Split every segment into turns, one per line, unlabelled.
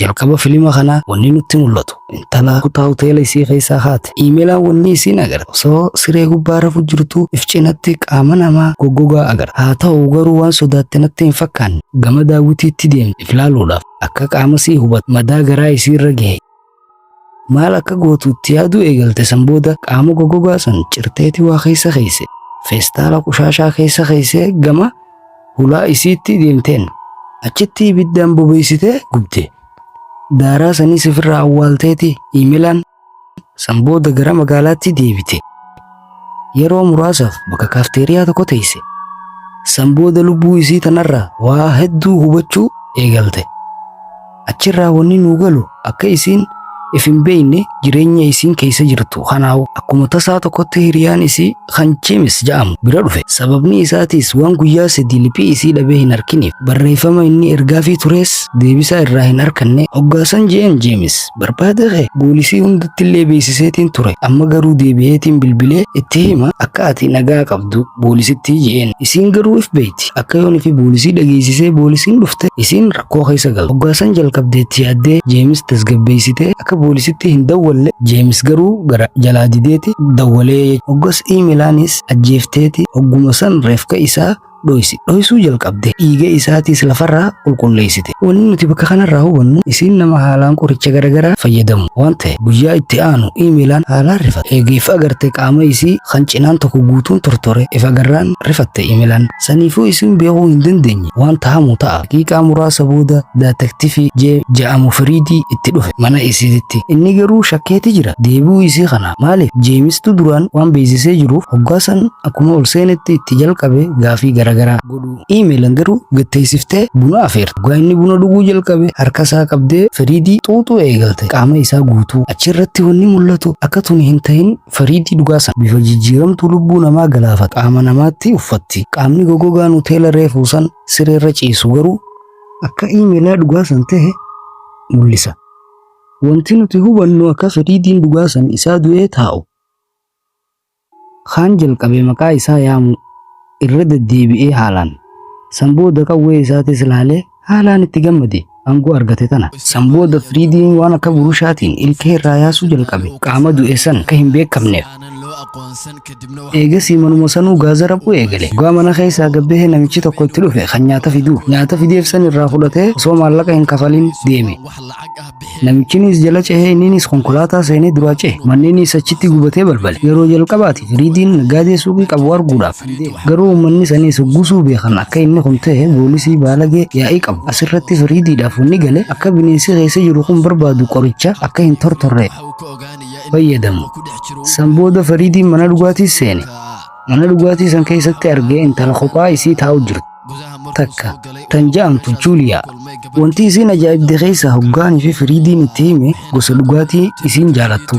Jalqaba filima kanaa wanni nutti mul'atu intala kutaa hoteela isii keessaa haate. Iimeelaan wanni isiin agarta. Osoo siree gubbaa rafu jirtu if cinatti qaama namaa goggogaa agarta. Haa ta'u garuu waan sodaatte natti hin fakkaanne. Gama daawwitiitti deemte if laaluudhaaf akka qaama sii hubatu madaa garaa isiirra gahe. Maal akka gootu itti yaaduu eegalte. San booda qaama goggogaa san cirteeti waa keessa keesse. Feestaala qushaashaa keessa keessee gama hulaa isiitti deemteen. Achitti ibiddaan bobeessitee gubde. Daaraa sanis ofirraa awwaalteeti iimeelaan san booda gara magaalaatti deebite. Yeroo muraasaaf bakka kaafteeriyaa tokko teesse. San booda lubbuu isii tanarraa waa hedduu hubachuu eegalte. Achirraa wanni nuu galu akka isiin if hin beekne jireenya isiin keessa jirtu. Kanaawu akkuma tasaa tokkotti hiriyaan isii kan James jedhamu bira dhufe. Sababni isaatiis waan guyyaa 3 liphii isii dhabee hin harkiniif, barreeffama inni ergaafii turees deebisaa irraa hin harkanne. Hoggaasan je'een James, barbaada kee poolisii hundatti illee beeksiseetiin ture, amma garuu deebi'eetiin bilbilee itti hima akka ati nagaa qabdu poolisitti je'een. Isiin garuu if beekti akka yoon fi poolisii dhageessisee poolisiin dhufte isiin rakkoo keessa galtu. Hoggaasan jalqabdeetti yaaddee James tasgabbeessitee akka poolisitti hin dawwalle. James garuu gara jalaa dideeti dawwalee. Hoggas iimeelaanis ajjeefteeti hogguma san reefka isaa dhoysi dhoysuu jalqabde, dhiiga isaatiis lafarraa qulqulleessite. Wanni nuti bakka kanarraa hubannu isiin nama haalaan qoricha garagaraa fayyadamu waan ta'e. Guyyaa itti aanu iimeelaan haalaan rifate. Eega if agarte qaama isii kan cinaan tokko guutuun tortore if agarraan rifatte iimeelaan. Saniifuu isiin beekuu hin dandeenye waan tahamu ta'a. Daqiiqaa muraasa booda daatektifii Jee ja'amu Firiidii itti dhufe mana isiititti. Inni garuu shakkeeti jira deebi'uu isii kana. Maaliif? Jeemistu duraan waan beeksisee jiruuf. Hoggaasan akkuma ol seenetti itti jalqabe gaafii garagaraa godhuu. Iimeelan garuu gatteessiftee buna afeerte. Hoggaa inni buna dhuguu jalqabe harka isaa qabdee Firiidii xuuxuu eegalte qaama isaa guutuu. Achirratti wanni mul'atu akka tuni hin ta'in Firiidii dhugaa sana bifa jijjiiramtuu lubbuu namaa galaafata qaama namaatti uffatti. Qaamni goggogaan hoteela reefuu san sireerra ciisu garuu akka iimeelaa dhugaa san ta'e mul'isa. Wanti nuti hubannu akka Firiidiin dhugaa san isaa du'ee taa'u. Kaan jalqabe maqaa isaa yaamuu irra deddeebi'ee haalaan. San booda qawwee isaatis ilaalee haalaan itti gammade aangoo argate tana. San booda Firiidiin waan akka burushaatiin ilkee irraa yaasuu jalqabe qaama du'e san akka hin beekamneef. Eegasii manuma sanuu gaaza raphuu eegale. Dhugaa mana keessaa gabbahee namichi tokko itti dhufe kan nyaata fiduuf. Nyaata fideef san irraa fudhatee osoo maallaqa hin kafalin deeme. Namichinis jala cehee inninis konkolaataa seenee duraa cehe. Manneenis achitti gubatee balbale. Yeroo jalqabaati Firiidiin naggaadee suuqii qabu arguudhaaf. Garuu uummanni saniis hoggusuu beekan akka inni kun ta'e poolisii baalagee yaa'ii qabu. Asirratti Firiidiidhaaf wanni gale akka bineensi keessa jiru kun barbaadu qoricha akka hin tortorre fayyadamu. San booda Firiidiin mana dhugaatii seene. Mana dhugaatii san keessatti argee intala kophaa isii taa'u jirtu takka tan ja'amtu Juuliyaa. Wanti isiin ajaa'ibde keessa hoggaanii fi Firiidiin itti hime gosa dhugaatii isiin jaalattu.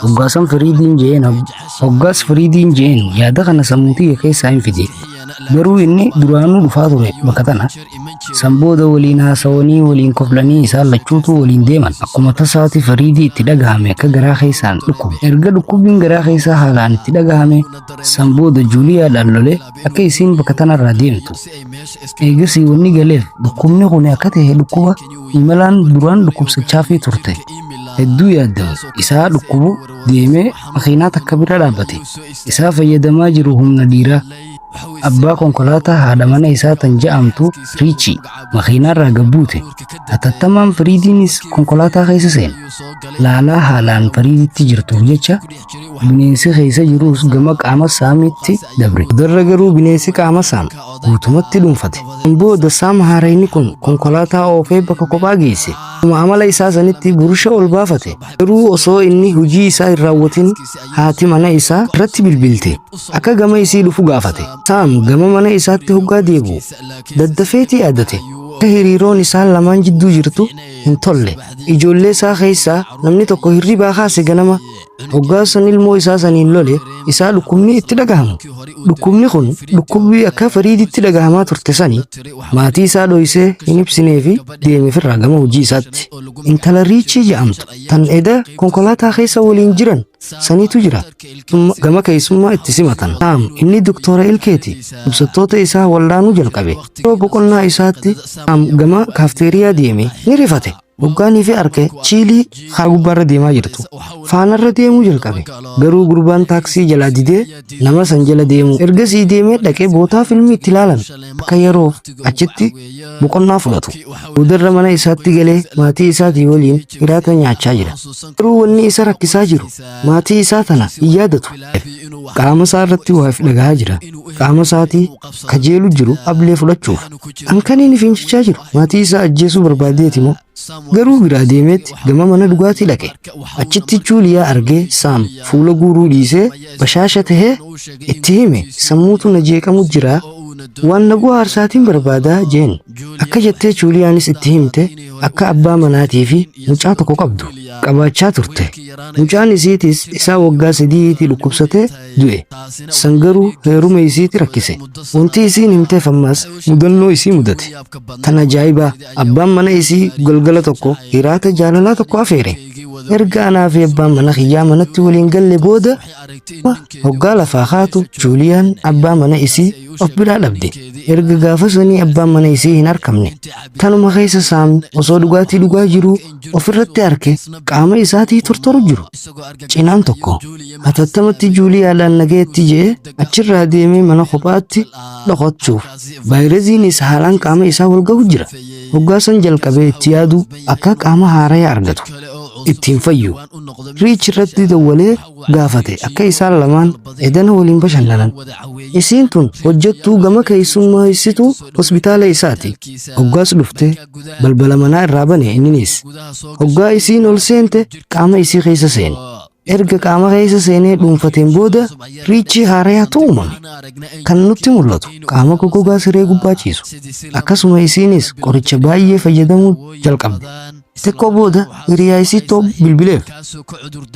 Hoggaasan Firiidiin je'een hoggaas Firiidiin je'een yaada kana sammuu tiyya keessaa hin fide. Garuu inni duraanuu dhufaa ture bakka tana. San booda waliin haasawanii waliin koflanii isaan lachuutu waliin deeman. Akkuma tasaati Firiidii itti dhagahame akka garaa keessaan dhukkube. Erga dhukkubbiin garaa keessaa haalaan itti dhagahame san booda Juuliyaadhaan lolee akka isiin bakka tanarraa deemtu. Eegasii wanni galeef dhukkubni kun akka ta'e dhukkuba imalaan duraan dhukkubsachaafii turte. Hedduu yaaddawe isaa dhukkubu deemee makiinaa takka bira dhaabbate. Isaa fayyadamaa jiru humna dhiiraa. Abbaa konkolaataa haadha mana isaa tan ja'amtu Riichii makiinaarraa gabbuute. Hatattamaan Firiidiinis konkolaataa keessa seene. Laalaa haalaan Firiiditti jirtuuf jecha bineensi keessa jirus gama qaama Saamitti dabre. Darra garuu bineensi qaama Saam guutumatti dhuunfate. Booda Saam haarayni kun konkolaataa oofee bakka kophaa geesse. Akkuma amala isaa sanitti burusha ol baafate. Garuu osoo inni hojii isaa hin raawwatin haati mana isaa irratti bilbilte. Akka gama isii dhufu gaafate. Saam gama mana isaatti hoggaa deebi'u daddafeetii yaadate. Akka hiriiroon isaan lamaan jidduu jirtu hin tolle. Ijoollee isaa keessaa namni tokko hirribaa kaase ganama. Hoggaa san ilmoo isaa saniin lole isaa dhukkubni itti dhagahamu. Dhukkubni kun dhukkubbii akka Fariiditti dhagahamaa turte sani maatii isaa dhoysee hin ibsinee fi deeme firraa gama hojii isaatti. Intala Riichii jedhamtu tan eda konkolaataa keessa waliin jiran saniitu jira. Gama keessummaa itti simatan. Saam inni doktora ilkeeti. Dhukkubsattoota isaa wal'aanuu jalqabe. Yeroo boqonnaa isaatti Saam gama kaafteeriyaa deeme ni rifate. Hoggaanii fi arke Chiilii karaa gubbaarra deemaa jirtu. Faanarra deemuu jalqabe. Garuu gurbaan taaksii jalaa didee nama san jala deemu. Ergasii deemee dhaqee bootaa filmii itti ilaalan akka yeroof achitti boqonnaa fudhatu. Boodarra mana isaatti galee maatii isaatii waliin hiraata nyaachaa jira. Garuu wanni isa rakkisaa jiru maatii isaa tana hin yaadatu. Qaama isaa irratti waa if dhagahaa jira. Qaama isaatii kajeelu jiru ablee fudhachuuf. Halkaniin fincichaa jiru. Maatii isaa ajjeesuu barbaadeeti moo? Garuu biraa deemeetti gama mana dhugaatii dhaqe. Achitti Juuliyaa argee Saam fuula guuruu dhiisee bashaasha tahee itti hime, sammuutu na jeeqamu jira, waan na bohaarsaatiin barbaadaa jeen. Akka jettee Juuliyaanis itti himte akka abbaa manaatii fi mucaa tokko qabdu qabaachaa turte. Mucaan isiitis isaa waggaa 3tti dhukkubsatee du'e. San garuu heeruma isiitti rakkise. Wanti isiin himteef ammas mudannoo isii mudate. Tan ajaa'ibaa, abbaan mana isii galgala tokko hiraata jaalalaa tokko afeere. Erga anaa fi abbaan mana kiyyaa manatti waliin galle booda hoggaa lafaa kaatu Juuliyaan abbaa mana isii of biraa dhabde. Erga gaafa sanii abbaan mana isii hin argamne. Tanuma keessa Saam osoo dhugaatii dhugaa jiruu ofirratti arke qaama isaatii tortoru jiru. Cinaan tokko hatattamatti Juuliyaadhaan nagayetti je'ee achirraa deemee mana kophaatti dhokachuuf. Vaayirasiinis haalaan qaama isaa wal gahu jira. Hoggaa san jalqabee itti yaadu akka qaama haaraya argatu. Ittiin fayyu. Riich irratti dawwalee gaafate akka isaan lamaan edana waliin bashannanan. Isiin tun hojjettuu gama keessummeessituu hospitaala isaati. Hoggaas dhufte balbala manaa irraa bane inninis. Hoggaa isiin ol seente qaama isii keessa seene. Erga qaama keessa seenee dhuunfateen booda Riichii haarayaatu uumame. Kan nutti mul'atu qaama goggogaa siree gubbaa ciisu. Akkasuma isiinis qoricha baay'ee fayyadamuu jalqabde. Xiqqoo booda hiriyaa isiittoo bilbileef.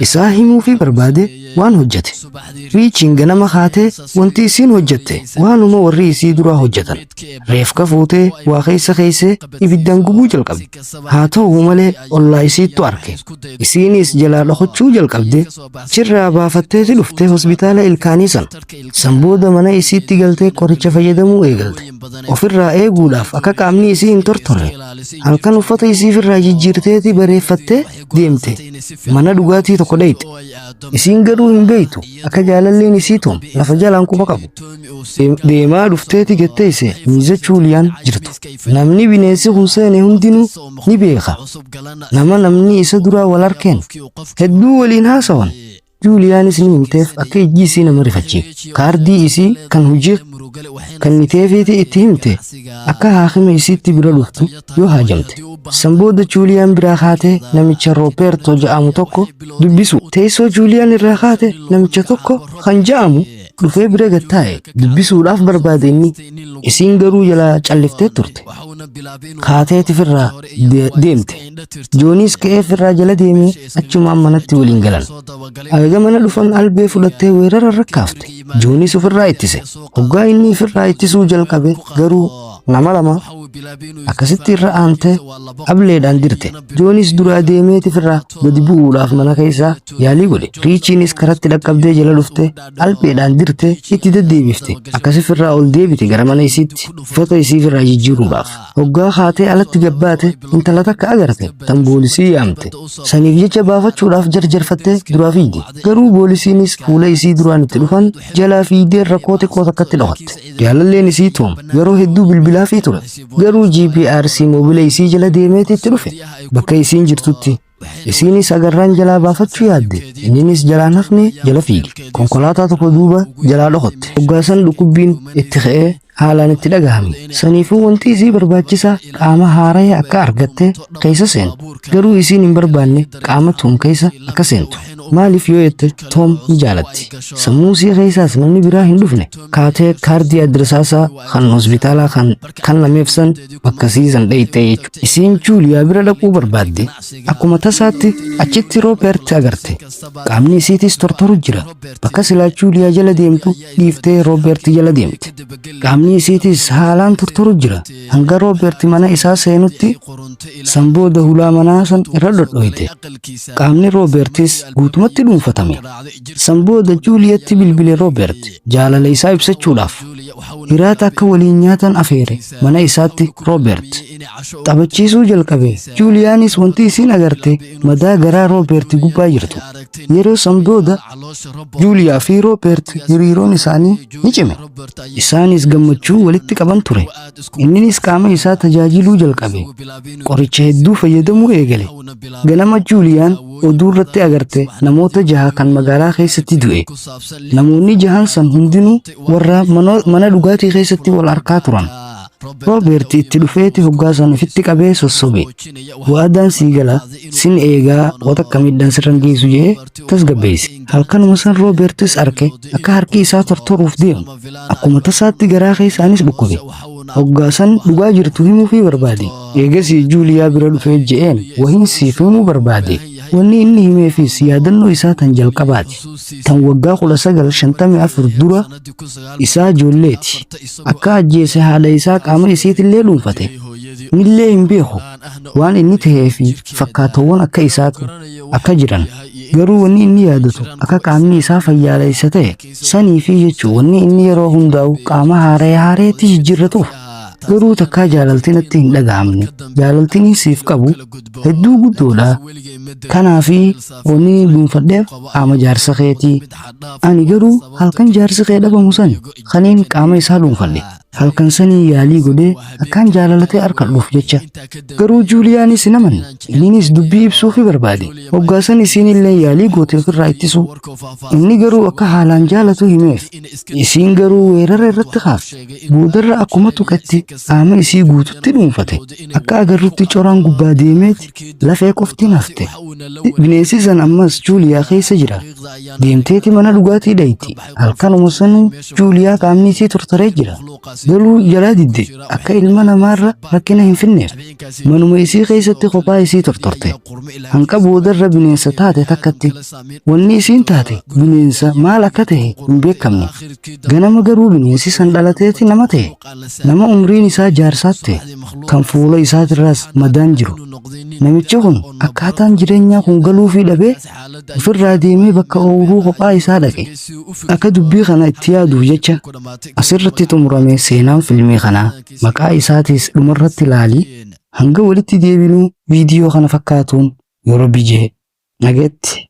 Isaa himuufii barbaade waan hojjete. Riichiin ganama kaatee wanti isiin hojjette waanuma warri isii duraa hojjetan. Reefka fuutee waa keessa keessee ibiddaan gubuu jalqabde. Haa ta'u malee ollaa isiittu arke. Isiinis jalaa dhokachuu jalqabde. Chirraa baafatteeti dhuftee hospitaala ilkaanii san. San booda mana isiitti galtee qoricha fayyadamuu eegalte. Ofirraa eeguudhaaf akka qaamni isii hin tortorre. Halkan uffata isii ofirraa jijjiirteeti bareeffattee deemte. Mana dhugaatii tokko dhayxe. Isiin garuu hin beektu akka jaalalleen isii Toom lafa jalaan quba qabu. Deemaa dhufteeti getteesse miiza Juuliyaan jirtu. Namni bineensi kun seene hundinuu ni beeka. Nama namni isa duraa wal arkeen hedduu waliin haasawan. Juuliyaanis ni himteef akka ijji isii nama rifachiif. Kaardii isii kan hojii kenniteefiiti itti himte akka haakima isiitti bira dhuftu yoo haajamte. San booda Juuliyaan biraa kaatee namicha Rooberto jedhamu tokko dubbisu. Teessoo Juuliyaan irraa kaate namicha tokko kan jedhamu dhufee bira gattaa'e dubbisuudhaaf barbaade inni. Isiin garuu jalaa calliftee turte. Kaatee ofirraa deemte. Joonis ka'ee ofirraa jala deemee achumaan manatti waliin galan. Eega mana dhufan albee fudhattee weerara irra kaafte. Joonis ofirraa ittise. Hoggaa inni ofirraa ittisuu jalqabe garuu nama lama akkasitti irra aantee ableedhaan dirte. Joonis duraa deemee ofirraa gadi bu'uudhaaf mana keessaa yaalii godhe. Riichiinis karatti dhaqqabdee jala dhufte albeedhaan dirte itti deddeebifte. Akkas ofirraa ol deebite gara mana isiitti uffata isii ofirraa jijjiiruudhaaf. Hoggaa kaatee alatti gabbaate intala takka agarte tan poolisii yaamte. Saniif jecha baafachuudhaaf jarjarfattee duraa fiigde. Garuu poolisiinis fuula isii duraan itti dhufan jalaa fiigdee rakkoo xiqqoo takkatti dhokatte. Jaalalleen isii Toom yeroo hedduu bilbilaafii ture. Garuu GPRC moobila isii jala deemeeti itti dhufe. Bakka isiin jirtutti isiinis agarraan jalaa baafachuu yaadde. Inninis jalaan hafne jala fiige. Konkolaataa tokko duuba jalaa dhokatte. Hoggaasan dhukkubbiin itti ka'ee haalaan itti dhagahame. Saniifuu wanti isii barbaachisaa qaama haaraya akka argatte keessa seentu. Garuu isiin hin barbaanne qaama Toom keessa akka seentu. Maaliif yoo jette Toom ni jaalatti. Sammuu isii keessaas namni biraa hin dhufne. Kaatee kaardii adresaasaa kan hospitaalaa kan lameef san bakka siisan dhayxee jechuudha. Isiin Juuliyaa bira dhaquu barbaadde. Akkuma tasaatti achitti Rooberti agarte. Qaamni isiitis tortoru jira. Bakka silaa Juuliyaa jala deemtu dhiiftee Rooberti jala deemte. Qaamni isiitis haalaan tortoru jira. Hanga Rooberti mana isaa seenutti san booda hulaa manaa san irra dhodhoyte. Qaamni Roobertis guutumatti dhuunfatame. San booda Juuliyatti bilbile Roobert jaalala isaa ibsachuudhaaf. Hiraata akka waliin nyaatan afeere mana isaatti Roobeert. Taphachiisuu jalqabe. Juuliyaanis wanti isiin agarte madaa garaa Roobeert gubbaa jirtu. Yeroo san booda Juuliyaa fi Roobeert hiriiroon isaanii ni cime. Isaanis gammachuu walitti qaban ture. Inninis qaama isaa tajaajiluu jalqabe. Qoricha hedduu fayyadamuu eegale. Ganama Juuliyaan oduu irratti agarte namoota jaha kan magaalaa keessatti du'e. Namoonni jahan san hundinuu warra mana dhugaatii keessatti wal arkaa turan. Roobeert itti dhufeeti hoggaa san ofitti qabee sossobe. Waadaan sii gala sin eegaa wata akka miidhaan sirran geessu jee tasgabbeesse. Halkanuma san Roobeertis arke akka harki isaa tortoruuf deemu. Akkuma tasaatti garaa keessaanis dhukkube. Hoggaa san dhugaa jirtu himuufii barbaade. Eegasii Juuliyaa bira dhufee je'een wahiin siif himuu barbaade. Wanni inni himeefis yaadannoo isaa tan jalqabaati. Tan waggaa 1954 dura isaa ijoolleeti. Akka ajjeese haadha isaa qaama isiitillee dhuunfate. Nillee hin beeku waan inni tahee fi fakkaatawwan akka isaatu akka jiran. Garuu wanni inni yaadatu akka qaamni isaa fayyaaleessa ta'e sanii fi jechuu wanni inni yeroo hundaa'u qaama haaree haareetti jijjiirratuuf. Garuu takkaa jaalaltiin natti hin dhaga'amne. Jaalaltiin siif qabu hedduu guddoodha. Kanaafi wanni dhuunfadheef qaama jaarsa keetii. Ani garuu halkan jaarsi kee dhabamu san kaniin qaama isaa dhuunfadhe. Halkan sanii yaalii godhee akkaan jaalalatee harkadhuuf jecha. Garuu Juuliyaanis hin amanne. Inninis dubbii ibsuufi barbaade. Hoggaasan isiin illee yaalii goote ofirraa ittisuu. Inni garuu akka haalaan jaalatu himeef. Isiin garuu weerara irratti kaafte. Boodarra akkuma tuqetti qaama isii guututti dhuunfate. Akka agarrutti coraan gubbaa deemeeti lafee qofti hafte. Bineensi san ammas Juuliyaa keessa jira. Deemteeti mana dhugaatii dhayti. Halkanuma sanuu Juuliyaa qaamni isii tortoree jira. Garuu jalaa didde akka ilma namaarra rakkina hin finneef. Manuma isii keessatti kophaa isii tortorte. Hanqa boodarra bineensa taate takkatti. Wanni isiin taate bineensa maal akka ta'e hin beekamne. Ganama garuu bineensi san dhalateeti nama ta'e. Nama umriin isaa jaarsaatti ta'e kan fuula isaatirraas madaan jiru. Namichi kun akkaataan jireenyaa kun galuufii dhabee ofirraa deemee bakka ooyiruu kophaa isaa dhaqe. Akka dubbii kana itti yaaduuf jecha asirratti xumurame seenaan filmii kanaa maqaa isaatis dhumarratti ilaalii hanga walitti deebinuu viidiyoo kana fakkaatuun yeroo bijee nageetti.